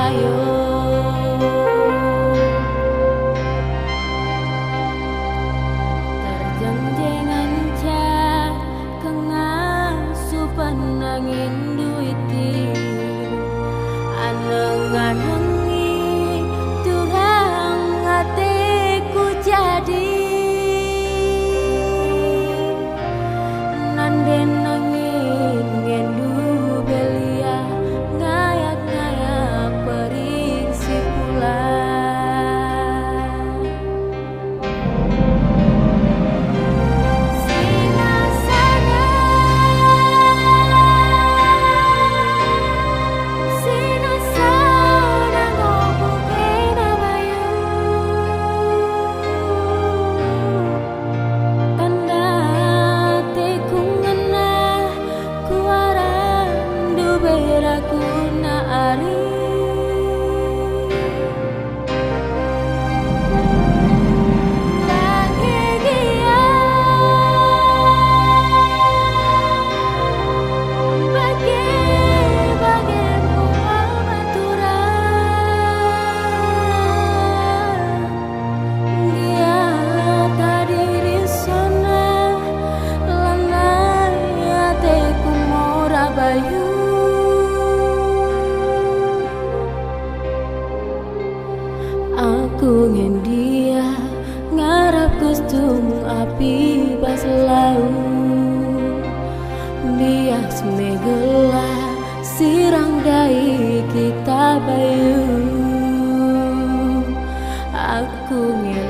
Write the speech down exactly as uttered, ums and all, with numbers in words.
Ayo, terjenjeng ngenca kengasupen angin duit, aneng-anengi turang ateku jadi. Nande nangin ngendu belia, ngayak-ngayak pering si pulang. Sinasana, sinasana ngoku kena bayu. Tanda ateku ngena, kuarandu beraku na ari. Bage gia, bage, bage mual maturan. Dia tadi risana, lanai ateku mora bayu. Aku ngendia ngarap kustung api bas lau, bias me gelah sirang ndai kita bayu. Aku nge